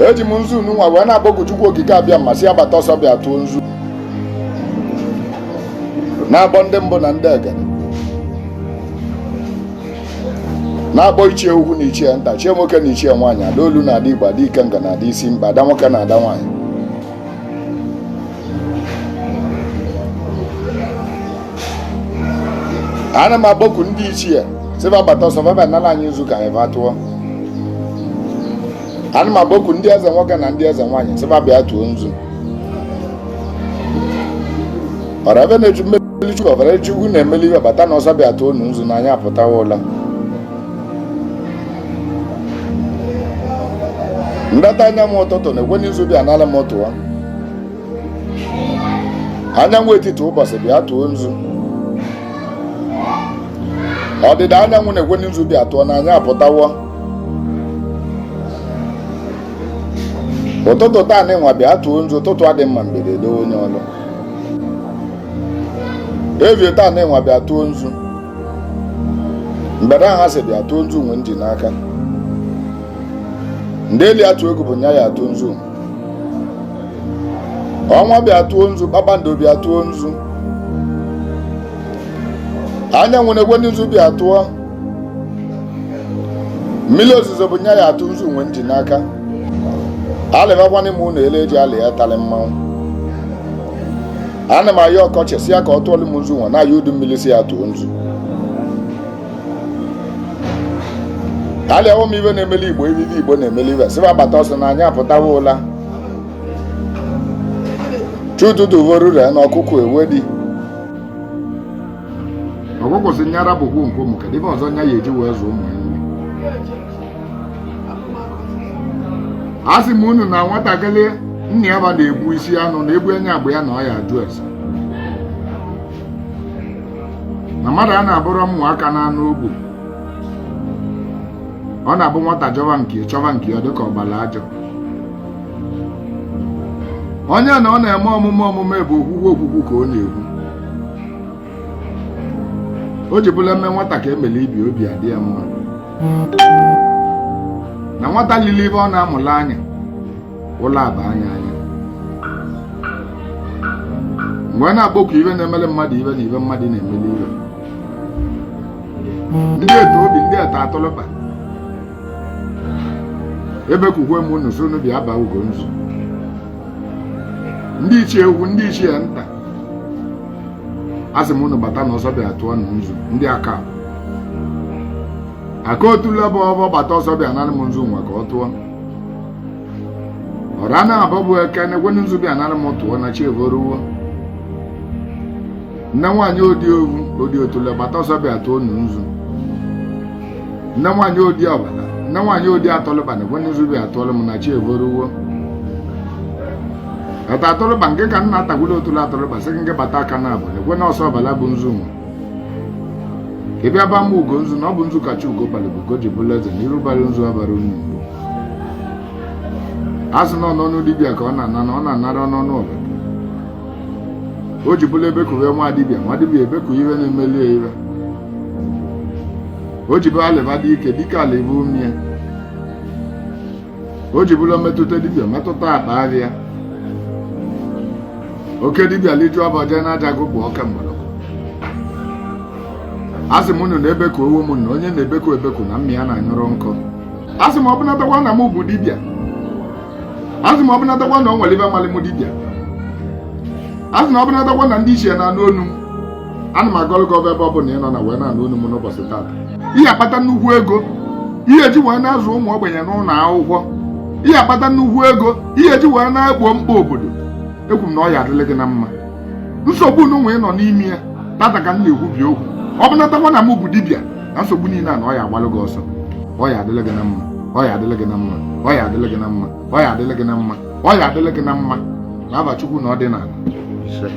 Eji m nzu nwa wee na-akpọku Chukwu Okike Abịama sị ya bata ọsọ bịa tụọ nzu, na-akpọ ndị mbụ na ndị egede, na-akpọ ichie ukwu na ichie nta, ichie nwoke na ichie nwaanyị, ada olu na ada igbo, ada ikenga na ada isi mkpa, ada nwoke na ada nwaanyị. Ana m akpọku ndị ichie sị fa bata ọsọ fa bịa nara anyị nzu ka anyị va tụọ. Ana m akpọku ndị eze nwoke na ndị eze nwaanyị sị fa bịa tụọ nzu. Ọra ebe na-eju mmeli Chukwu, ọbara Chukwu na-emeli ibe, bata na ọsọ bịa tụọ unu nzu na anyị apụtawa ụla. Ndata anyanwụ ụtụtụ na-ekwe n'izu bịa nara m tụọ. Anyanwụ etiti ụbọchị bịa tụọ nzu. Ọdịda anyanwụ na-ekwe n'izu bịa tụọ na anyị apụtawo. Ụtụtụ taa na ịnwa bịa tụọ nzu, ụtụtụ adị mma mgbede edowe onye ọlụ. Evie taa na ịnwa bịa tụọ nzu, mgbede ahụ asị bịa tụọ nzu nwe nji n'aka. Ndị eli atụ egwu bụ nya ya atụ nzu. Ọnwa bịa tụọ nzu, kpakpando bịa tụọ nzu, anyanwụ na-ekwe ndị nzu bịa tụọ, mmiri ozuzo bụ nya ya atụ nzu nwe nji n'aka. Alịbakwana m unu ele eji alị ya talị mmanwụ. Ana m ayọ ọkọchị sị ya ka ọ tụọlụ m nzu nwa, na-ayọ udu mmiri sị ya tụọ nzu. Alịawo m ibe na-emeli igbo ibe igbo na-emeli ibe sị fa bata ọsọ na anyị apụtawa ụla. Chi ụtụtụ vorure na ọkụkọ ewedi. Ọkụkọ sị nyara bụkwu nke ụmụ, kedu ibe ọzọ nya ya eji wee zụọ ụmụ ya nri? A sị m unu na nwatakịrị nna ya ba na-egbu isi anụ na egbu anya agba ya na ọ ya ajụ ese na mmadụ a na-abụrụ ụmụaka na-anụ ogbu. Ọ na-abụ nwata chọba nke chọba nke ya dịka ọgbara ajọ onye na ọ na-eme ọmụmụ ọmụmụ bụ okwukwu okwukwu ka ọ na-ekwu. O ji bụla eme nwata ka emele ibi obi adị ya mma na nwata lili ibe ọ na-amụla anya ụlọ aba anya anya. Mgbe a na-akpọku ibe na-emele mmadụ ibe na ibe mmadụ na-emele ibe, ndị eto obi ndị eto atụlụkpa ebekukwe m unu sị unu bịa baa ugo nzu. Ndị ichie ukwu ndị ichie nta asị m unu bata na ọsọ bịa tụọ nụ nzu. Ndị aka aka otule bụ ọbọ bata ọsọ bịa nara m nzu nwa ka ọ tụọ. Ọra na abọ bụ eke na-ekwenụ nzu bịa nara m tụọ na chi evoruwo. Nne nwaanyị odi ovu odi otule bata ọsọ bịa tụọ nụ nzu. Nne nwaanyị odi ọbala nne nwaanyị odi atọlụba na-ekwenụ nzu bịa tụọlụ m na chi evoruwo. Ata atọlụba nke ka nna atakwula otule atọlụba sị gị bata aka na abụ na-ekwe na ọsọ ọbala bụ nzu nwa. Ị bịa ba m ugo nzu na ọ bụ nzu kacha ugo balị bụ ugo ji bụrụ eze na iru balị nzu abara unu mgbu. A sị na ọnọnụ dibịa ka ọ na-ana na ọ na-anara ọnọnụ ọbara. O ji bụrụ ebekube nwa dibịa nwa dibịa ebeku iwe na-emeli ya iwe. O ji bụrụ alịba dị ike dike ala ibe umie. O ji bụrụ mmetụta dibịa metụta akpa ahịa. Oke dibịa liju abọ jee n'aja gụpụ ọka mgbọrọgwụ. A sị m unu na-ebeku owo m na onye na-ebeku ebeku na mma ya na-anyụrụ nkọ. A sị m ọbụnatakwa na m bụ dibịa. A sị m ọbụnatakwa na o nwere ibe malị m dibịa. A sị na ọbụnatakwa na ndị ichie na-anụ onu m. Ana m agọlụ gị ọbụ ebe ọ bụla ị nọ na wee na-anụ onu m n'ụbọchị taata. Ihe akpata nnukwu ego ihe eji wee na-azụ ụmụ ogbenye n'ụlọ akwụkwọ. Ihe akpata nnukwu ego ihe eji wee na-egbo mkpa obodo. Ekwu m na ọ ya adịlị gị na mma. Nsogbu unu nwee nọ n'ime ya tata ka m na-ekwubi okwu. Ọ bụnatakwa na m bụ dibịa na nsogbu niile a na ọ ya agbalụ gị ọsọ. Ọ ya adịlị gị na mma. Ọ ya adịlị gị na mma. Ọ ya adịlị gị na mma. Ọ ya adịlị gị na mma. Ọ ya adịlị gị na mma. N'afa Chukwu na ọdịnala. Ise.